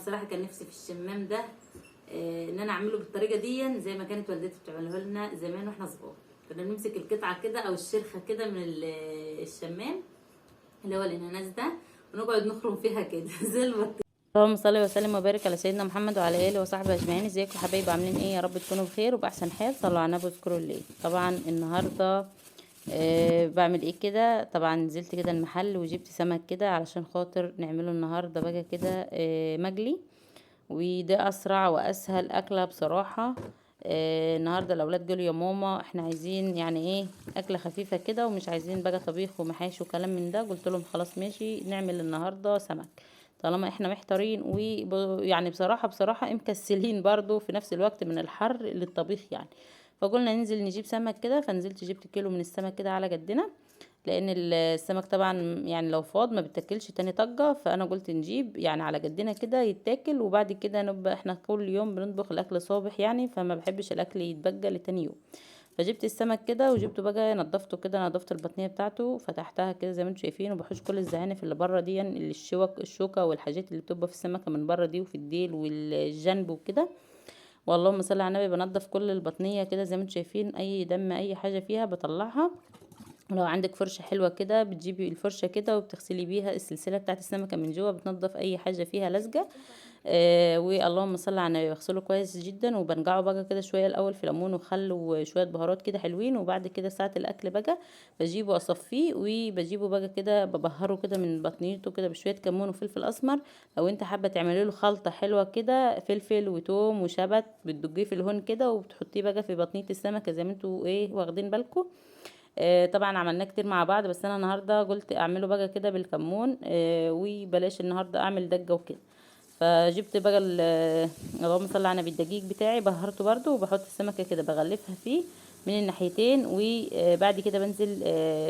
بصراحة كان نفسي في الشمام ده، ان انا اعمله بالطريقة دي زي ما كانت والدتي بتعمله لنا زمان واحنا صغار. كنا بنمسك القطعة كده او الشرخه كده من الشمام اللي هو الاناناس ده، ونقعد نخرم فيها كده زي البطيخ. اللهم صل وسلم وبارك على سيدنا محمد وعلى اله وصحبه اجمعين. ازيكم يا حبايبي، عاملين ايه؟ يا رب تكونوا بخير وباحسن حال. صلوا على النبي واذكروا الله. طبعا النهارده بعمل ايه كده؟ طبعا نزلت كده المحل وجبت سمك كده علشان خاطر نعمله النهارده بقى كده مجلي، وده اسرع واسهل اكله بصراحة. النهارده الاولاد قالوا يا ماما احنا عايزين يعني ايه اكله خفيفة كده، ومش عايزين بقى طبيخ ومحاشي وكلام من ده. قلت لهم خلاص ماشي، نعمل النهارده سمك طالما احنا محتارين، ويعني بصراحة مكسلين برضو في نفس الوقت من الحر للطبيخ يعني. فقلنا ننزل نجيب سمك كده. فنزلت جبت كيلو من السمك كده على جدنا، لان السمك طبعا يعني لو فاض ما بتاكلش تاني طجه، فانا قلت نجيب يعني على جدنا كده يتاكل، وبعد كده نبقى احنا كل يوم بنطبخ الاكل صابح يعني، فما بحبش الاكل يتبجى لتاني يوم. فجبت السمك كده وجبته بقى نضفته كده، نضفت البطنيه بتاعته، فتحتها كده زي ما انتم شايفين، وبحوش كل الزعانف اللي بره دي، اللي الشوكة والحاجات اللي بتبقى في السمكة من بره دي، وفي الديل والجنب وكده. واللهم صل على النبي. بنضف كل البطنيه كده زي ما انتم شايفين، اي دم اي حاجة فيها بطلعها. ولو عندك فرشه حلوة كده بتجيبي الفرشة كده وبتغسلي بيها السلسلة بتاعت السمكة من جوه، بتنضف اي حاجة فيها لزجه. واللهم صل على النبي. بغسله كويس جدا وبنقعه بقى كده شوية الاول في ليمون وخل وشوية بهارات كده حلوين، وبعد كده ساعة الاكل بقى بجيبه اصفيه، وبجيبه بقى كده ببهره كده من بطنيته كده بشوية كمون وفلفل اسمر. لو انت حابة تعملي له خلطه حلوة كده، فلفل وتوم وشبت بتدجيه في الهون كده وبتحطيه بقى في بطنيه السمكة زي ما انتوا ايه واخدين بالكم. طبعا عملناه كتير مع بعض، بس انا النهارده قلت اعمله بقى كده بالكمون، وبلاش النهارده اعمل دجه وكده. فجبت بقى اللهم صل على النبي الدقيق بتاعي، بهرته برده، وبحط السمكة كده بغلفها فيه من الناحيتين، وبعد كده بنزل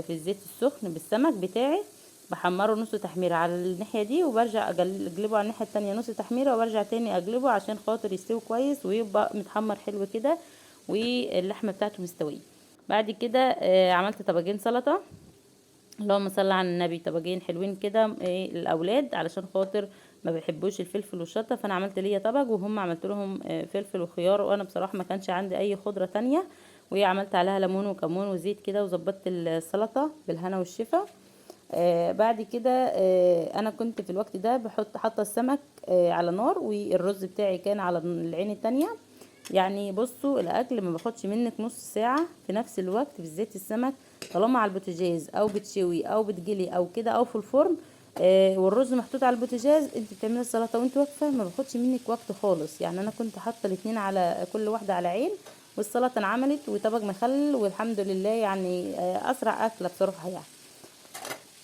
في الزيت السخن بالسمك بتاعي، بحمره نص تحميره على الناحية دي، وبرجع اقلبه على الناحية التانية نص تحميره، وبرجع تاني اقلبه عشان خاطر يستوي كويس ويبقى متحمر حلو كده واللحمة بتاعته مستوية. بعد كده عملت طبقين سلطة، اللهم صل على النبي، طبقين حلوين كده للاولاد علشان خاطر ما بيحبوش الفلفل والشطه، فانا عملت ليا طبق وهم عملت لهم فلفل وخيار، وانا بصراحة ما كانش عندي اي خضرة تانية، وعملت عليها ليمون وكمون وزيت كده، وظبطت السلطة بالهنا والشفا. بعد كده انا كنت في الوقت ده حاطه السمك على نار، والرز بتاعي كان على العين التانية. يعني بصوا الاكل ما باخدش منك نص ساعة في نفس الوقت، بالذات السمك طالما على البوتاجاز او بتشوي او بتجلي او كده او في الفرن، والرز محطوط على البوتاجاز، انت بتعملي السلطة وانت واقفة، ما باخدش منك وقت خالص. يعني انا كنت حاطه الاتنين على كل واحدة على عين، والسلطة انعملت وطبق مخلل والحمد لله، يعني اسرع اكله بصراحة يعني.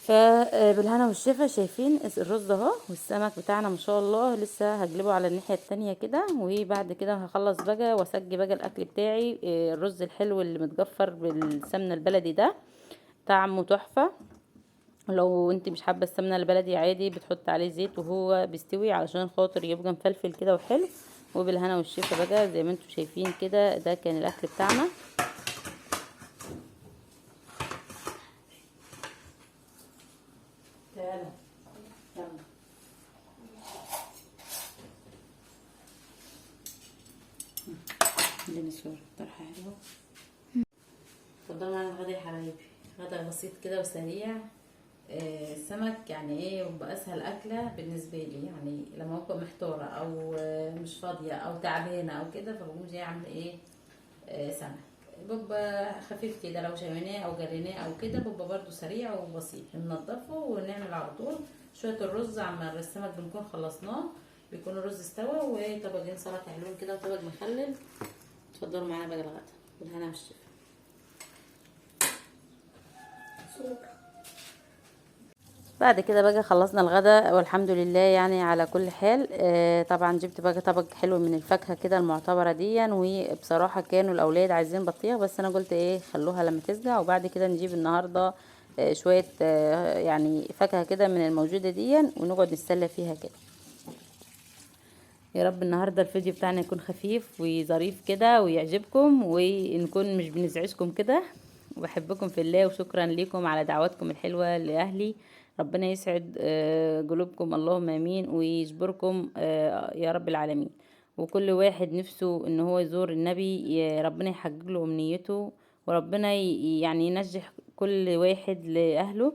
فبالهنا والشفا. شايفين الرز اهو والسمك بتاعنا ما شاء الله، لسه هقلبه على الناحية التانية كده، وبعد كده هخلص بقى واسجي بقى الاكل بتاعي. الرز الحلو اللي متجفر بالسمنه البلدي ده طعمه تحفة. لو انت مش حابة السمنة البلدي عادي بتحط عليه زيت وهو بيستوي علشان خاطر يبقى مفلفل كده وحلو. وبالهنا والشفا بقى زي ما انتم شايفين كده، ده كان الاكل بتاعنا. تعالى يلا اديني صورة طرحة حلوة. اتفضلوا معانا الغدا يا حبايبي، غدا بسيط كده وسريع. السمك يعني ايه بيبقى اسهل اكله بالنسبة لي، يعني لما ببقى محتارة او مش فاضية او تعبانة او كده، فبقوم جاية عامله ايه سمك بيبقى خفيف كده، لو شويناه او جريناه او كده بيبقى برده سريع وبسيط، ننضفه ونعمل على طول. شوية الرز عما السمك بنكون خلصناه، بيكون الرز استوى، وطبقين سلطة حلوين كده وطبق مخلل. اتفضلوا معانا بقى الغدا بالهنا والشفا. بعد كده بقى خلصنا الغدا والحمد لله يعني على كل حال. طبعا جبت بقى طبق حلو من الفاكهة كده المعتبرة دي، وبصراحة كانوا الاولاد عايزين بطيخ، بس انا قلت ايه خلوها لما تسقع، وبعد كده نجيب النهارده شوية يعني فاكهة كده من الموجودة دي، ونقعد نتسلى فيها كده. يا رب النهارده الفيديو بتاعنا يكون خفيف وظريف كده ويعجبكم، ونكون مش بنزعجكم كده. وبحبكم في الله، وشكرا لكم على دعواتكم الحلوة لأهلي. ربنا يسعد قلوبكم، اللهم امين، ويجبركم يا رب العالمين. وكل واحد نفسه ان هو يزور النبي ربنا يحقق له امنيته، وربنا يعني ينجح كل واحد لاهله،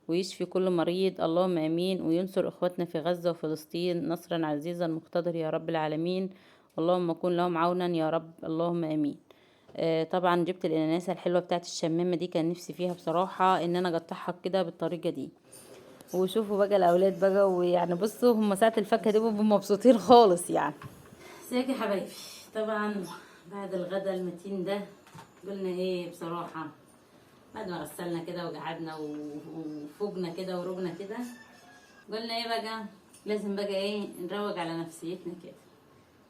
ويشفي كل مريض، اللهم امين، وينصر اخواتنا في غزة وفلسطين نصرا عزيزا مقتدر يا رب العالمين. اللهم كن لهم عونا يا رب، اللهم امين. طبعا جبت الاناناسه الحلوة بتاعت الشمامه دي، كان نفسي فيها بصراحة ان انا اقطعها كده بالطريقة دي. وشوفوا بقى الاولاد بقى، ويعني بصوا هم ساعة الفاكهة دي بيبقوا مبسوطين خالص يعني. ازيك يا حبايبي؟ طبعا بعد الغدا المتين ده قلنا ايه بصراحة، بعد ما غسلنا كده وقعدنا وفوقنا كده ورجنا كده، قلنا ايه بقى، لازم بقى ايه نروق على نفسيتنا كده.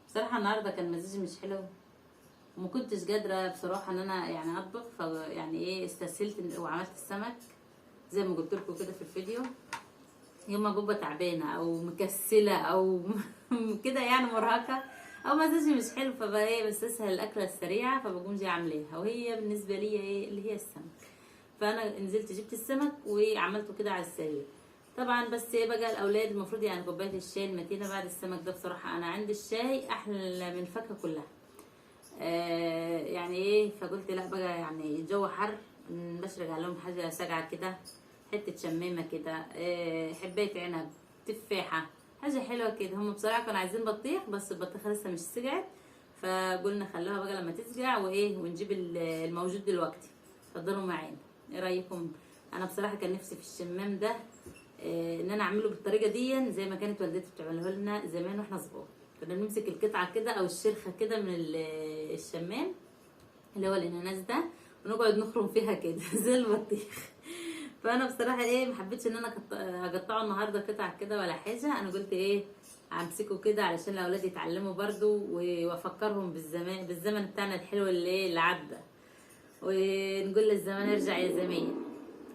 بصراحة النهارده كان مزاجي مش حلو، وما كنتش قادرة بصراحة ان انا يعني اطبخ، فيعني ايه استسهلت وعملت السمك زي ما قلت لكم كده في الفيديو. يوم ما ببقى تعبانة او مكسله او كده يعني مرهقة او مزاجي مش حلو، فبقى ايه بستسهل الاكلة السريعة، فبقوم جاية عاملاها، وهي بالنسبة لي ايه اللي هي السمك. فانا نزلت جبت السمك وعملته كده على السريع طبعا. بس ايه بقى الاولاد المفروض يعني كوباية الشاي المتينة بعد السمك ده. بصراحة انا عندي الشاي احلى من الفاكهة كلها، يعني ايه، فقلت لا بقى يعني الجو حر، بشرج عليهم حاجة ساقعه كده، حتة شمامه كده، حبايه عنب، تفاحة، حاجة حلوة كده. هم بصراحة كانوا عايزين بطيخ، بس البطيخه لسه مش سقعت، فقلنا خلوها بقى لما تسقع وايه ونجيب الموجود دلوقتي. اتفضلوا معانا، ايه رايكم؟ انا بصراحة كان نفسي في الشمام ده، ان انا اعمله بالطريقة دي زي ما كانت والدتي بتعمله لنا زمان واحنا صغار. كنا بنمسك القطعة كده او الشرخه كده من الشمام اللي هو الاناناس ده، ونقعد نخرم فيها كده زي البطيخ. فانا بصراحة ايه ما حبيتش ان انا اقطعه النهارده قطع كده ولا حاجة، انا قلت ايه امسكه كده علشان الاولاد يتعلموا برضو، وافكرهم بالزمن بتاعنا الحلو اللي عدى، ونقول للزمان ارجع يا زمان.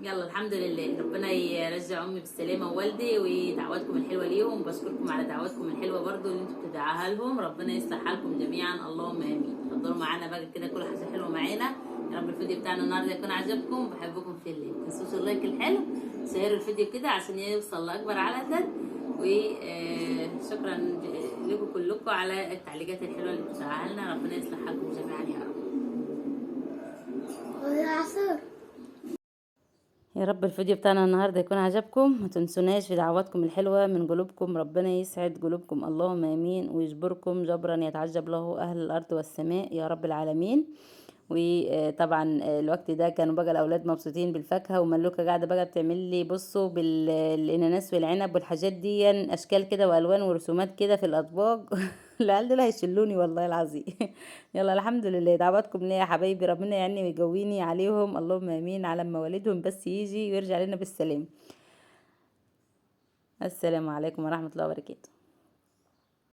يلا الحمد لله، ربنا يرجع امي بالسلامة ووالدي، ودعواتكم الحلوة ليهم، وبشكركم على دعواتكم الحلوة برضو اللي انتوا بتدعوها لهم. ربنا يصلح حالكم جميعا، اللهم امين. اتفضلوا معانا بقى كده كل حاجة حلوة معانا. يا رب الفيديو بتاعنا النهارده يكون عجبكم، بحبكم في الله. ما تنسوش ال like الحلو، شيروا الفيديو كده عشان يوصل لاكبر عدد، وشكرا لكم كلكم على التعليقات الحلوة اللي بتدعوها لنا. ربنا يصلح حالكم جميعا يا رب. يا رب الفيديو بتاعنا النهارده يكون عجبكم، ما تنسوناش في دعواتكم الحلوة من قلوبكم. ربنا يسعد قلوبكم، اللهم امين، ويجبركم جبرا يتعجب له اهل الارض والسماء يا رب العالمين. وطبعا الوقت ده كانوا بقى الاولاد مبسوطين بالفاكهه، وملوكه قاعدة بقى بتعمل لي بصوا بالاناناس والعنب والحاجات دي اشكال كده والوان ورسومات كده في الاطباق. العيال دول هيشلوني والله العظيم. يلا الحمد لله، دعواتكم ليا يا حبايبي، ربنا يعني ويقويني عليهم، اللهم امين، على ما والدهم بس يجي ويرجع لنا بالسلام. السلام عليكم ورحمة الله وبركاته.